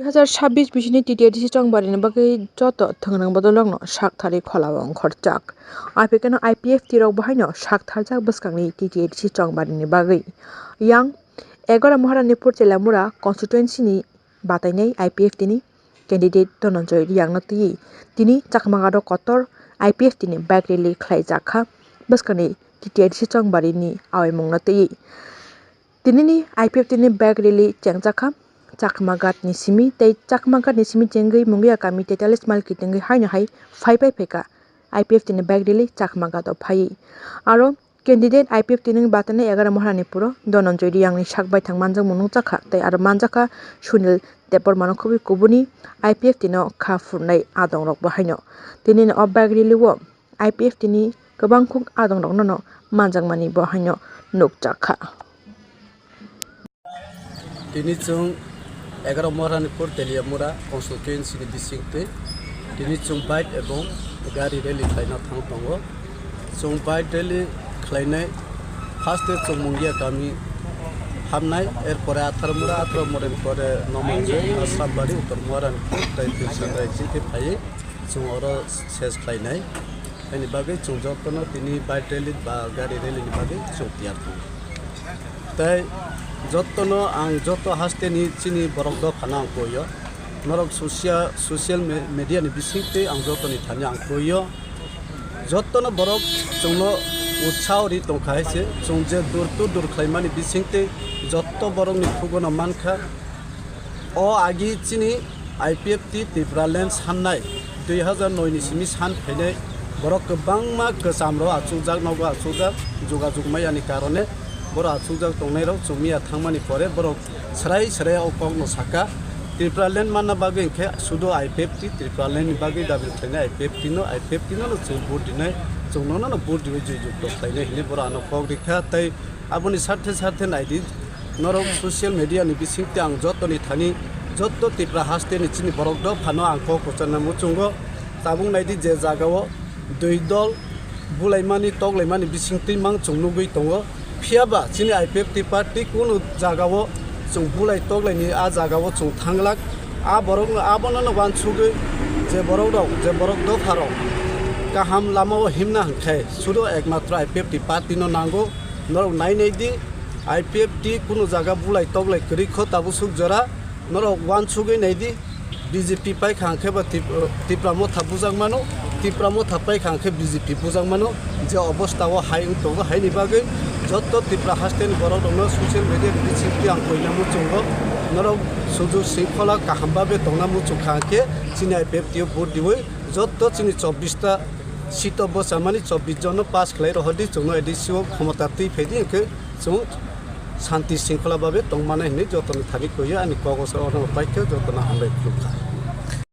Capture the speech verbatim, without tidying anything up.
Dui hazar sabbish bisini T T A D C chongbarini bagwi joto thwngrwng bodolrokno saktharwi kholao wngkhorjak. Apikeno I P F T rok bo haino saktharjak bwskangni T T A D C chongbarini bagwi. Yang egaroh Maharanipur Teliamura constituency ni batainai I P F T ni candidate Dhananjay Reang no twi tini Chakmaghat o kotor I P F T ni bike rally khlaijakha bwskangni T T A D C chongbarini awaimung no twi. Tinini I P F T ni bike rally chengjakha Chakmaghat ni simi tei Chakmaghat ni simi chengwi Mungia kami tetalis mile kitengwi haino hai phai phai phaikha I P F T ni bike rally Chakmaghat o phaiwi. Aro candidate I P F T ni batani egaroh Maharanipur o Dhananjay Reang ni sak baithang manjakmung nukjakha tei aro manjakha Sunil Debbarma no khubui kubuni I P F T no kha phurnai adongrok bo haino. Tinini o bike rally o I P F T ni kwbangkuk adongrokno no manjakmani bo haino nukjakha. Tini chwng egaroh Maharanipur Teliamura constituency ni bisingtwi tini chwng bike ebong gari rally khlaina thang tongo. Chwng bike rally khlainai first day chwng Mungia kami hamnai, erpore Atharmura, Atharmura ni pore Nomanjoi, Asrambari, Uttor Maharanipur tei Pilsangrai chikhe phaiwi chwng oro ses khlainai. Haini bagwi chwng jotono tini bike rally ba gari rally ni bagwi chwng tiyar tongo. Tei jotono ang joto haste ni chini borok dophano ang koio. Norok social, social me-, media ni bisingtwi ang jotoni thani ang koio. Jotono borok chwngno utsaho ri tongkha hai se, chwng je dur tu dur khlaimani bisingtwi joto borokni phugono mankha. O agi chini I P F T Tipraland sannai dui hazar noi ni simi san phainai borok kwbangma kwcham rok achukjak, nogo achukjak, jogajog maya ni karone borok achukjak tongnai rok chwng miya thangmani pore borok srai srai o kok no saka. Tipraland manna bagwi hinkhe sudo I P F T, Tipraland ni bagwi dabi khlainai I P F T no, I P F T no no chwng vote rinai, chwng nono no vote riwi joi jukto khlainai hinwi borok ano kok rikha tei Aboni sarthe sarthe naidi, norok social media ni bisingtwi ang jotoni thani, joto Tipra haste ni chini borok dophano ang kok kwcharna muchungo. Tabuk naidi je jagao dui dol bulaimani toklaimani bisingtwi mang chwng nugwi tongo. Phiyaba chini I P F T party kunu jagao chwng bulai toklaini a jagao chwng thanglak. A borokno abono no uansugwi je borok rok, je borok dopha rok kaham lamao himna hwnkhe sudo ekmatro I P F T party no nango. Norok nai nai di, I P F T kunu jaga bulai toklai kwrwi kho tabuk suk jora. Norok uansugwi nai di, B J P paikha hwnkhe bo Tip-, Tipra Motha bujak mano, Tipra Motha paikha hwnkhe B J P bujak mano. Je obostha o hai wng tongo, haini bagwi joto Tipra haste ni borok rokno social media ni bisingtwi ang koina muchungo, norok sujug singkhola kaham babe tongna muchung kha hwnkhe chini I P F T o vote diwi joto chini chobbish ta seat o bwchamani chobbish jon no pass khlai rohor di, chwngno A D C o khomota twi phai di, hwnkhe chwng shanti singkhola babe tongmani hinwi jotoni thani koi o, ani kok o sa ono paikhe jotono hambai khulumkha.